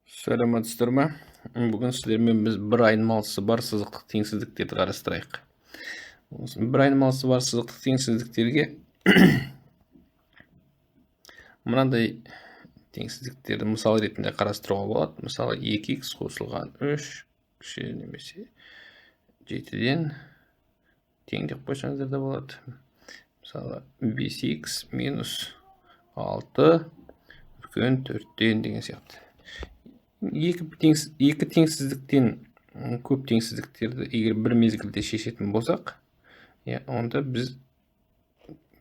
Сәлеметсіздер ме? Бүгін сіздермен біз бір айнымалысы бар сызықтық теңсіздіктерді қарастырайық. Осы бір айнымалысы бар сызықтық теңсіздіктерге мынандай теңсіздіктерді мысал ретінде қарастыруға болады. Мысалы, 2х қосылған 3 кіші немесе 7-ден тең деп қойсаңыздар да болады. Мысалы, 5х минус 6 үлкен 4-тен деген сияқты. Екі теңсіздіктен көп теңсіздіктерді егер бір мезгілде шешетін болсақ, онда біз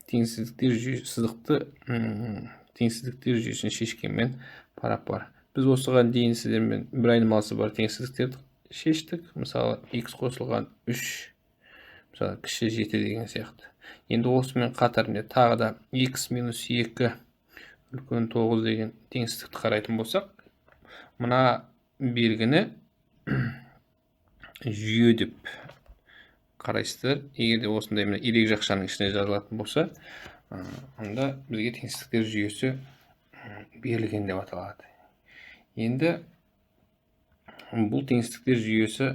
теңсіздіктер жүйесі, сызықты, теңсіздіктер жүйесін шешкенмен пара-пар. Біз осыған дейін сіздермен бір айнымалысы бар теңсіздіктерді шештік. Мысалы, х қосылған 3, мысалы, кіші 7 деген сияқты. Енді осымен қатар міне тағы да х минус 2 үлкен 9 деген теңсіздікті қарайтын болсақ, мына белгіні жүйе деп қарайсыздар. Егер де осындай мына ирек жақшаның ішіне жазылатын болса, онда бізге теңсіздіктер жүйесі берілген деп аталады. Енді бұл теңсіздіктер жүйесі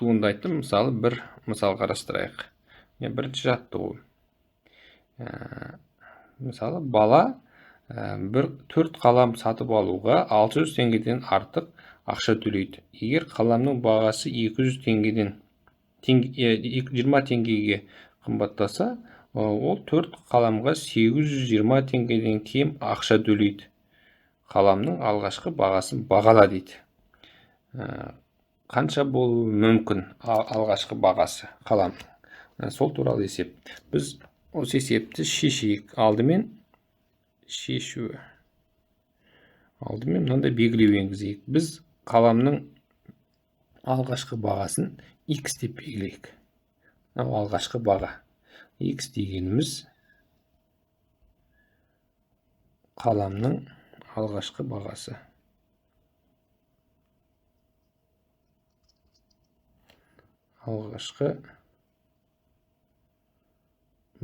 туындайтын, мысалы, бір мысал қарастырайық. Міне, бірінші жаттығу. Мысалы, бала бір 4 қалам сатып алуға 600 теңгеден артық ақша төлейді. Егер қаламның бағасы 200 теңгеден 20 теңгеге қымбаттаса, ол 4 қаламға 820 теңгеден кем ақша төлейді. Қаламның алғашқы бағасын бағала дейді. Қанша болуы мүмкін алғашқы бағасы қалам? Сол туралы есеп. Біз осы есепті шешейік. Алдымен шешуі. Алдымен мынандай белгілеу енгізейік. Біз қаламның алғашқы бағасын x деп белгілейік. Мынау алғашқы баға. X дегеніміз қаламның алғашқы бағасы. Алғашқы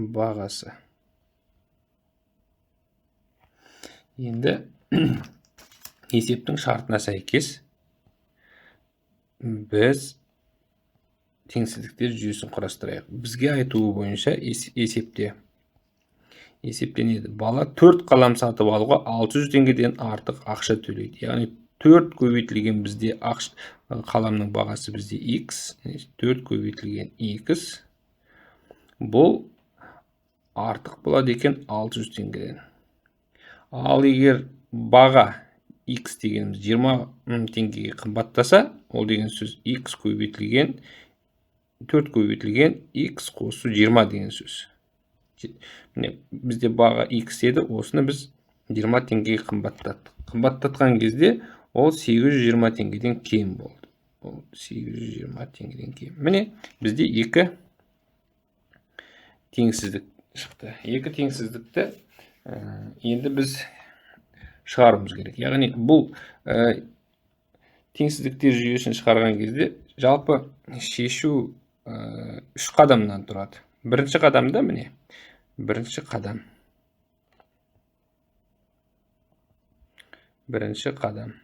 бағасы. Енді есептің шартына сәйкес біз теңсіздіктер жүйесін құрастырайық. Бізге айтуы бойынша есептенеді. Бала 4 қалам сатып алуға 600 теңгеден артық ақша төлейді. Яғни 4 көбейтілген бізде қаламның бағасы бізде x, 4 көбейтілген x, бұл артық болады екен 600 теңгеден. Ал егер баға x дегеніміз 20 теңгеге қымбаттаса, ол деген сөз x көбейтілген 4 көбейтілген x қосу 20 деген сөз. Міне, бізде баға x еді, осыны біз 20 теңгеге қымбаттаттық. Қымбаттатқан кезде ол 820 теңгеден кем болды. Ол 820 теңгеден кем. Міне, бізде екі теңсіздік шықты. Екі теңсіздікті енді біз шығаруымыз керек. Яғни бұл теңсіздіктер жүйесін шығарған кезде жалпы шешу үш қадамнан тұрады. Бірінші қадамда міне, бірінші қадам. Бірінші қадам.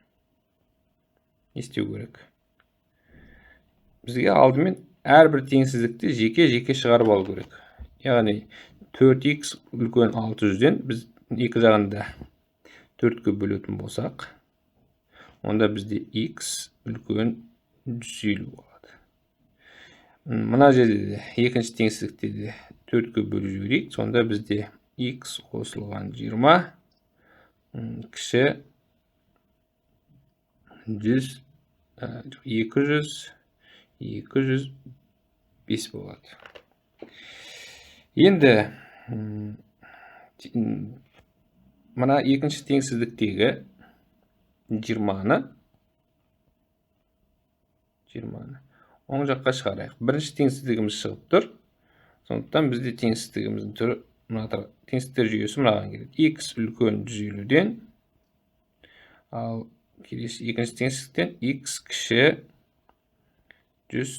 Не істеу керек? Бізге алдымен әрбір теңсіздікті жеке-жеке шығарып алу керек. Яғни төрт икс үлкен алты жүзден біз екі жағында төртке бөлетін болсақ, онда бізде икс үлкен жүз елу болады. Мына жерде де, екінші теңсіздікте де төртке бөліп жіберейік, сонда бізде икс қосылған 20, кіші жүз, жоқ, екі жүз, екі жүз бес болады. Енді, мына екінші теңсіздіктегі жиырманы оң жаққа шығарайық. Бірінші теңсіздігіміз шығып тұр. Сондықтан бізде теңсіздігіміздің түрі мына теңсіздіктер жүйесі мынаған келеді. Х үлкен жүз елуден, ал келесі екінші теңсіздіктен х кіші жүз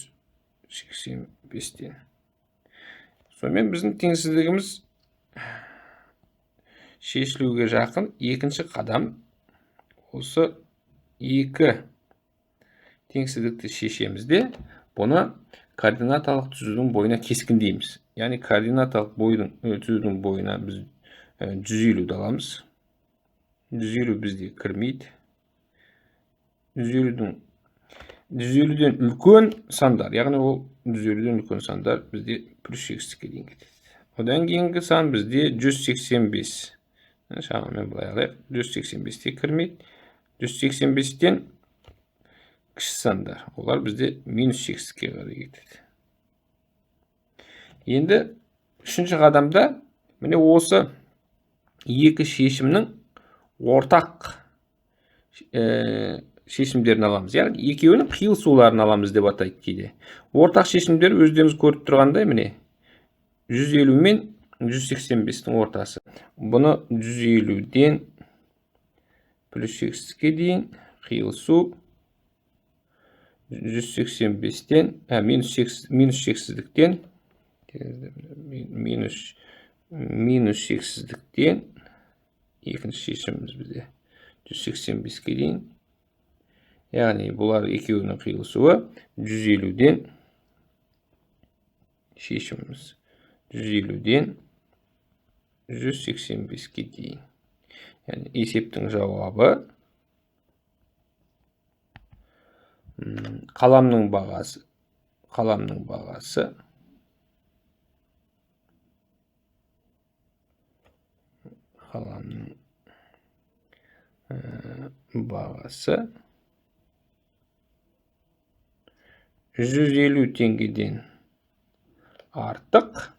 сексен бестен. Сонымен біздің теңсіздігіміз шешілуге жақын. Екінші қадам осы Екі теңсіздікті шешеміз де, бұны координаталық түзудің бойына кескіндейміз. Яғни координаталық түзудің бойына біз 150-ді аламыз. 150 бізде кірмейді. 150-ден үлкен сандар, яғни ол 150-ден үлкен сандар бізде плюс шексіздікке дейін кетеді. Одан кейінгі сан бізде 185. Шамамен былай алайық. 185-те кірмейді. 185-тен кіші сандар, олар бізде минус шексіздікке қарай кетеді. Енді үшінші қадамда міне осы екі шешімнің ортақ шешімдерін аламыз. Яғни екеуінің қиылысуларын аламыз деп атайды кейде. Ортақ шешімдер өздеріңіз көріп тұрғандай міне 150 мен 185-тің ортасы. Бұны 150-ден плюс шексіздікке дейін қиылысу 185-тен, минус шексіздіктен, минус шексіздіктен екінші шешіміміз бізде 185-ке дейін. Яғни бұлар екеуінің қиылысуы 150-ден шешіміміз 150-ден 185-ке дейін. Яғни есептің жауабы қаламның бағасы бағасы 150 теңгеден артық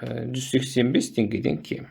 185 теңгеден кем.